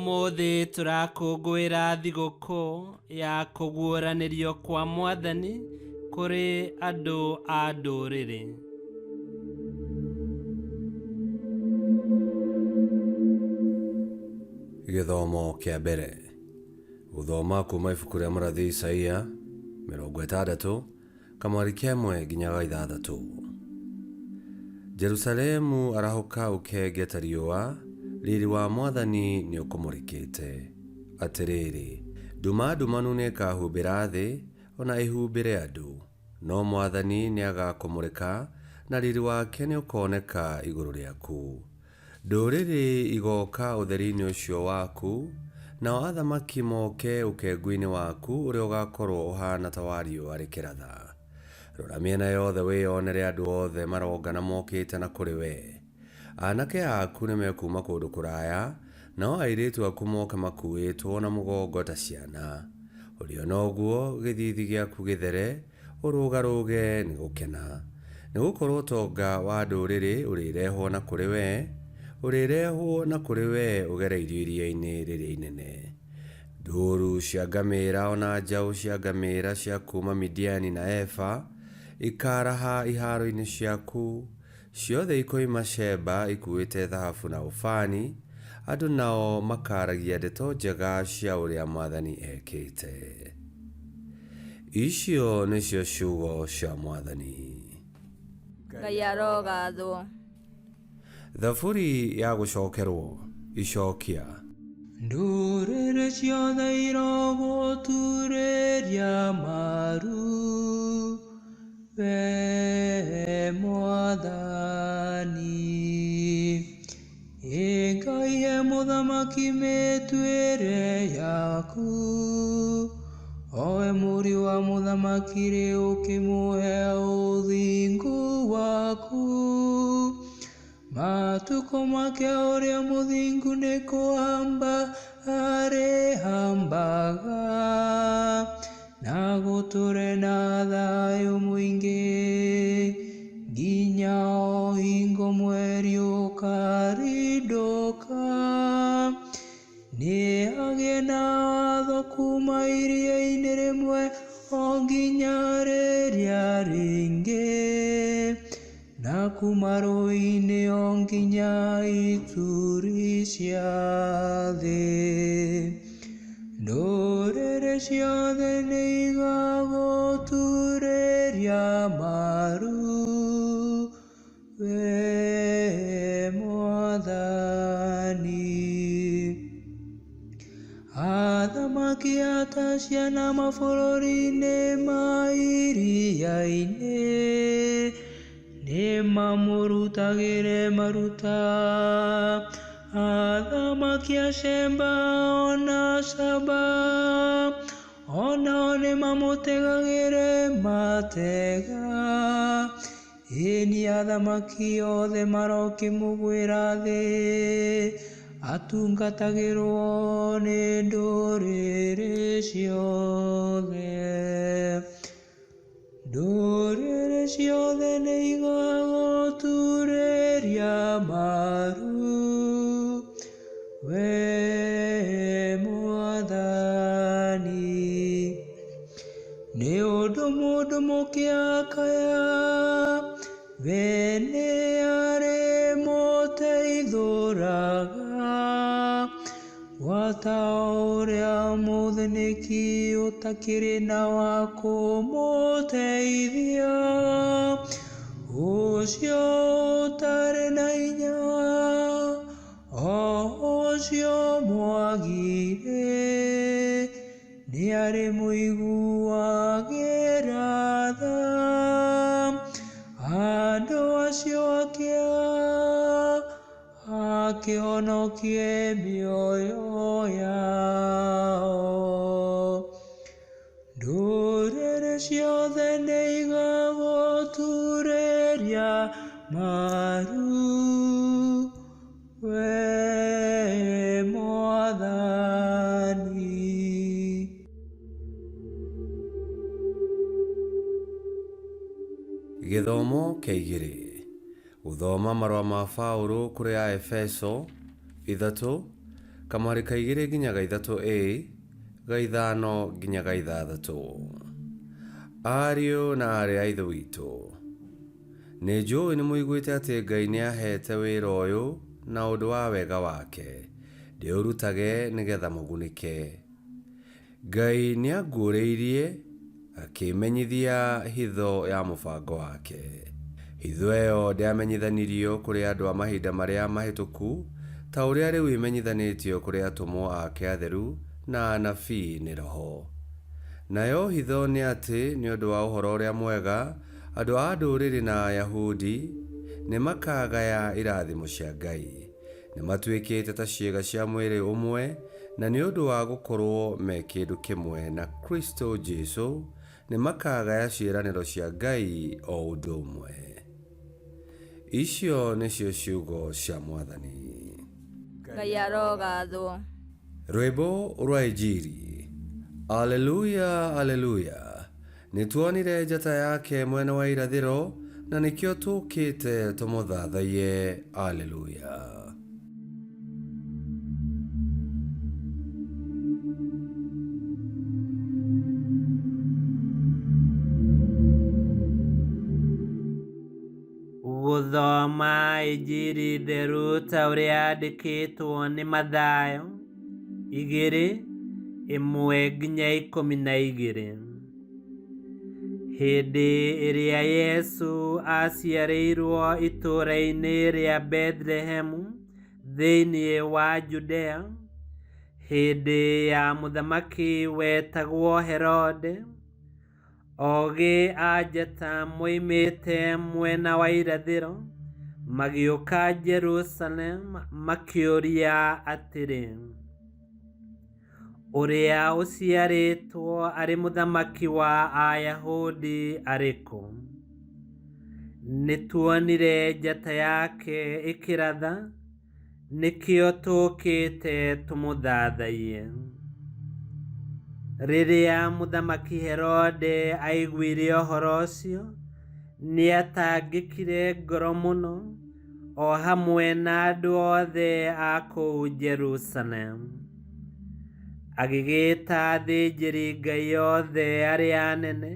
Ũmũthĩ tũrakũngũĩra thigũkũ ya kũguũranĩrio kwa Mwathani kũrĩ andũ a ndũrĩrĩ. Gĩthomo kĩa mbere. Gũthoma kuma ibuku rĩa mũrathi Isaia 60 kamwari kemwe nginya ga ithathatũ. Jerusalemu arahũka ũkenge ta riũa, riri wa Mwathani nĩũkũmũrĩkĩte. Atĩrĩrĩ, nduma ndumanu nĩĩkahumbĩra thĩ, o na ĩhumbĩre andũ, no Mwathani nĩagakũmũrĩka, na riri wake nĩũkoneka igũrũ rĩaku. Ndũrĩrĩ igooka ũtheri-inĩ ũcio waku, nao athamaki moke ũkengu-inĩ waku ũrĩa ũgaakorũo ũhaana ta wa riũa rĩkĩratha. Rora mĩena yothe wĩyonere andũ othe marongana mokĩte na kũrĩ wee. Anake aku nĩ mekuuma kũndũ kũraya, nao airĩtu aku moke makuuĩtwo na mũgongo ta ciana. Ũrĩona ũguo, gĩthiithi gĩaku gĩthere, Ũrũgarũge nĩ gũkena, nĩ gũkorũo ũtonga wa ndũrĩrĩ ũrĩrehwo na kũrĩ wee, ũrĩrehwo na kũrĩ wee ũgereirio iria-inĩ rĩrĩa inene. Ndũũru cia ngamĩra o na njaũ cia ngamĩra cia kuuma Midiani na Efa ikaaraha ihaaro-inĩ ciaku, Ciothe ikoima Sheba ikuuĩte thahabu na ũbani, andũ nao makaaragia ndeto njega cia ũrĩa Mwathani ekĩte. Icio nĩcio ciugo cia Mwathani. Ngai arogathwo. Thaburi ya gũcokerwo. Icokia. Ndũrĩrĩ ciothe irogũturĩria maru, wee Mwathani. Ĩ Ngai he mũthamaki mĩtuĩre yaku, o we mũriũ wa mũthamaki-rĩ, ũkĩmũhe ũthingu waku. Matukũ make ũrĩa mũthingu nĩ kũhamba arĩhambaga, na gũtũre na thayũ mũingĩ, nginya o hingo mweri ũkarindũka. Nĩ agĩe na watho kuuma iria-inĩ rĩmwe o nginya rĩrĩa rĩngĩ, na kuuma rũũĩ-inĩ o nginya ituri cia thĩ. Ndũrĩrĩ ciothe nĩ igagũturĩria maru, Wee Mwathani. Athamaki a ta ciana mabũrũri-inĩ ma iria-inĩ nĩmamũrutagĩre maruta. Athamaki a Sheba o na Saba o nao nĩmamũtegagĩre matega. Ĩĩ-ni, athamaki othe marokĩmũgwĩra thĩ, atungatagĩrũo nĩ ndũrĩrĩ ciothe. Ndũrĩrĩ ciothe nĩigagũturĩria maru, wee Mwathani. Nĩ ũndũ mũndũ mũkĩa akaya, we nĩ arĩmũteithũraga, gwata o ũrĩa mũthĩnĩki ũtakĩrĩ na wa kũmũteithia, ũcio ũtarĩ na hinya, o ũcio mwagire. Nĩ arĩmũiguagĩra tha andũ acio akĩa, akĩhonokie mĩoyo yao. Ndũrĩrĩ ciothe nĩ igagũturĩria maru, Wee Mwathani. Gĩthomo kĩa igĩrĩ. Gũthoma marũa ma Paũlũ kũrĩ Aefeso, ithatũ, Kamũhari ka igĩrĩ nginya ga ithatũ A, ga ithano nginya ga ithathatũ. Ariũ na aarĩ a Ithe witũ, nĩ njũĩ nĩ mũiguĩte atĩ Ngai nĩ aheete wĩra ũyũ na ũndũ wa wega wake, ndĩũrutage nĩgetha mũgunĩke. Ngai nĩ anguũrĩirie akĩmenyithia hitho ya mũbango wake. Hitho ĩyo ndĩamenyithanirio kũrĩ andũ a mahinda marĩa mahĩtũku, ta ũrĩa rĩu ĩmenyithanĩtio kũrĩ atũmwo ake atheru na anabii nĩ Roho. Nayo hitho nĩ atĩ nĩ ũndũ wa Ũhoro-ũrĩa-Mwega, andũ a Ndũrĩrĩ na Ayahudi nĩ makaagaya irathimo cia Ngai. Nĩ matuĩkĩte ta ciĩga cia mwĩrĩ ũmwe, na nĩ ũndũ wa gũkorũo me kĩndũ kĩmwe na Kristo Jesu, nĩ makaagaya ciĩranĩro cia Ngai o ũndũ ũmwe. Icio nĩcio ciugo cia Mwathani. Ngai arogathwo. Rwĩmbo rwa Injiri. Aleluya, Aleluya! Nĩtuonire njata yake mwena wa irathĩro, na nĩkĩo tũũkĩte tũmũthathaiye. Aleluya! Gũthoma Injiri theru ta ũrĩa yandĩkĩtwo nĩ Mathayo igĩrĩ ĩmwe nginya ikũmi na igĩrĩ. Hĩndĩ ĩrĩa Yesu aaciarĩirwo itũũra-inĩ rĩa Bethlehemu thĩinĩ wa Judea, hĩndĩ ya mũthamaki wetagwo Herode, Ogĩ a njata moimĩte mwena wa irathĩro magĩũka Jerusalemu makĩũria atĩrĩ, Ũrĩa ũciarĩtwo arĩ mũthamaki wa Ayahudi arĩ kũ? Nĩtuonire njata yake ĩkĩratha, nĩkĩo tũũkĩte tũmũthathaiye. Rĩrĩa Mũthamaki Herode aiguire ũhoro ũcio, nĩatangĩkire ngoro mũno, o hamwe na andũ othe a kũu Jerusalemu. Agĩgĩĩta athĩnjĩri-Ngai othe arĩa anene,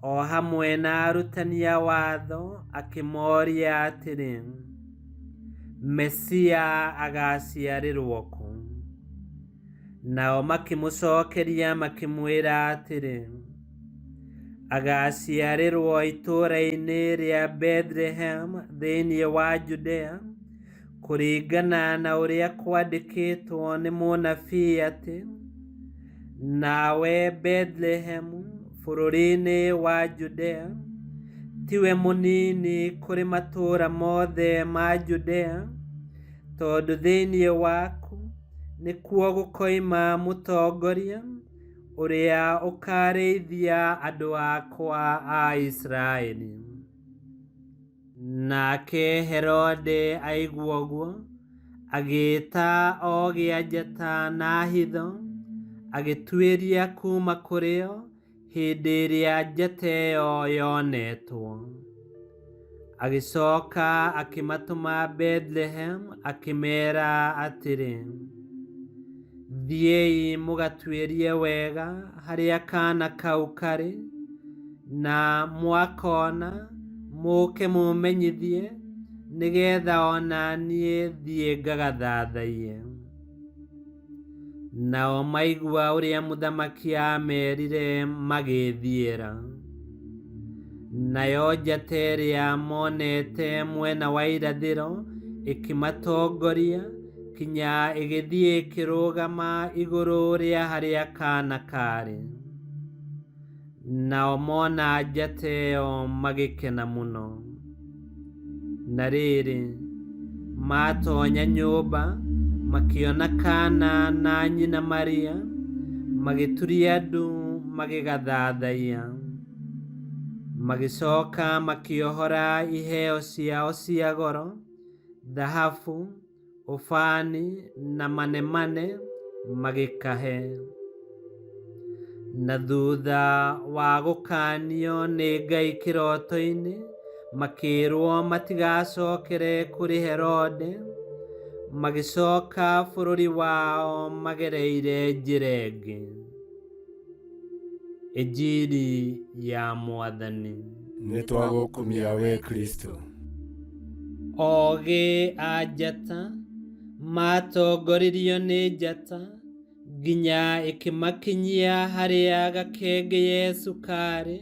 o hamwe na arutani a watho, akĩmoria atĩrĩ, Mesia agaaciarĩrwo kũ? Nao makĩmũcokeria makĩmwĩra atĩrĩ, Agaaciarĩrwo itũũra-inĩ rĩa Bethilehemu thĩinĩ wa Judea, kũringana na ũrĩa kwandĩkĩtwo nĩ mũnabii atĩ, 'Nawe Bethilehemu, bũrũri-inĩ wa Judea, tiwe mũnini kũrĩ matũũra mothe ma Judea, tondũ thĩinĩ waku nĩkuo gũkoima mũtongoria ũrĩa ũkaarĩithia andũ akwa a Isiraeli. Nake Herode aigua ũguo, agĩĩta ogĩ a njata na hitho, agĩtuĩria kuuma kũrĩ o hĩndĩ ĩrĩa njata ĩyo yonetwo. Agĩcoka akĩmatũma Bethilehemu akĩmeera atĩrĩ, Thiĩi mũgatuĩrie wega harĩa kaana kau karĩ, na mwakona mũũke mũmenyithie, nĩgeetha o na niĩ thiĩ ngagathathaiye. Nao maigua ũrĩa mũthamaki aamerire magĩĩthiĩra. Nayo njata ĩrĩa monete mwena wa irathĩro ĩkĩmatongoria kinya ĩgĩthiĩ ĩkĩrũgama igũrũ rĩa harĩa kaana kaarĩ. Nao mona njata ĩyo magĩkena mũno. Na rĩrĩ, maatonya nyũmba, makĩona kaana na nyina Maria, magĩturia ndu magĩgathathaiya. Magĩcoka makĩohora iheo ciao cia goro, thahabu, ũbani, na manemane, magĩkahe. Na thutha wa gũkaanio nĩ Ngai kĩroto-inĩ, makĩĩrwo matigacokere kũrĩ Herode, Magĩcoka bũrũri wao magereire njĩra ĩngĩ. Injiri ya Mwathani. Nĩ twagũkumia we Kristo. Ogĩ a njata maatongoririo nĩ njata nginya ĩkĩmakinyia harĩa gakenge Yesu karĩ,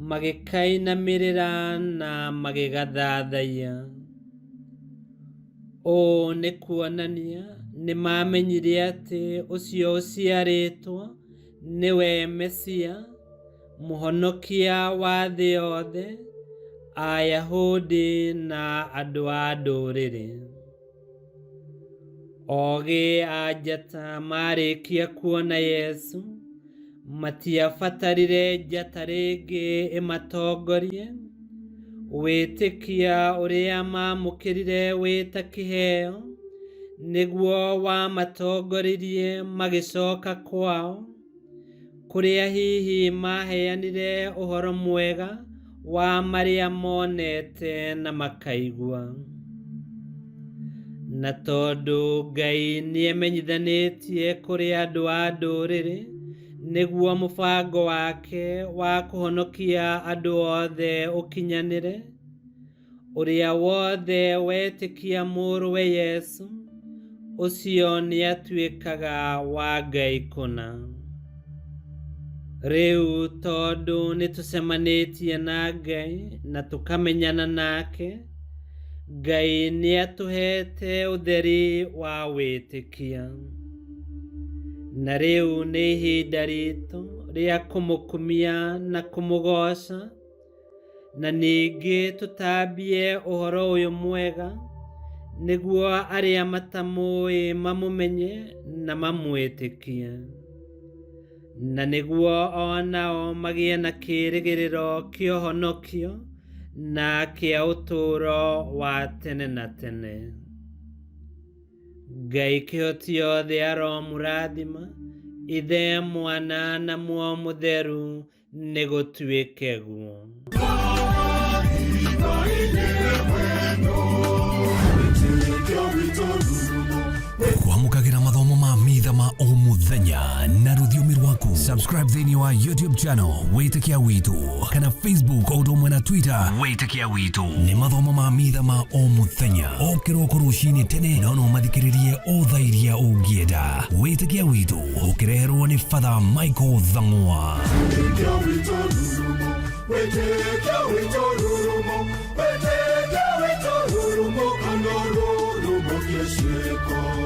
magĩkainamĩrĩra na magĩgathathaiya. Ũũ nĩ kuonania nĩ maamenyire atĩ ũcio ũciarĩtwo nĩwe Mesia, mũhonokia wa thĩ yothe, Ayahudi na andũ a ndũrĩrĩ. Ogĩ a njata marĩkia kuona Yesu, matiabatarire njata rĩngĩ ĩmatongorie. Wĩtĩkia ũrĩa maamũkĩrire wĩ ta kĩheo nĩguo wamatongoririe magĩcoka kwao, kũrĩa hihi maheanire ũhoro mwega wa marĩa monete na makaigua. Na tondũ Ngai nĩemenyithanĩtie kũrĩ andũ a ndũrĩrĩ nĩguo mũbango wake wa kũhonokia andũ othe ũkinyanĩre, ũrĩa wothe wetĩkia mũrũwe Yesu, ũcio nĩatuĩkaga wa Ngai kũna. Rĩu tondũ nĩtũcemanĩtie na Ngai na tũkamenyana nake, Ngai nĩatũhete ũtheri wa wĩtĩkia. Na rĩu nĩ ihinda ritũ rĩa kũmũkumia na kũmũgooca, na ningĩ tũtambie ũhoro ũyũ mwega nĩguo arĩa matamũĩ mamũmenye na mamwĩtĩkie, na nĩguo o nao magĩe na kĩĩrĩgĩrĩro kĩa ũhonokio na kĩa ũtũũro wa tene na tene. Ngai kĩhoti yothe aromũrathima, Ithe, Mwana na Muoyo Mũtheru, nĩgũtuĩke guo. Kwamũkagĩra mathomo ma mitha ma o mũthenya na rũthiomi rwaku. Subscribe thĩinĩ wa YouTube channel Wĩtĩkia Witũ kana Facebook o ũndũ ũmwe na Twitter Wĩtĩkia Witũ. Nĩ mathomo ma mitha ma o mũthenya o kĩroko rũcinĩ tene, no no mathikĩrĩrie o thaa iria ũngĩenda. Wĩtĩkia Witũ ũkĩreherwo nĩ Father Michael Thang'wa. Wĩtĩkia witũ rurumo, wĩtĩkia witũ rurumo, wĩtĩkia witũ rurumo, kana rurumo kĩciĩko.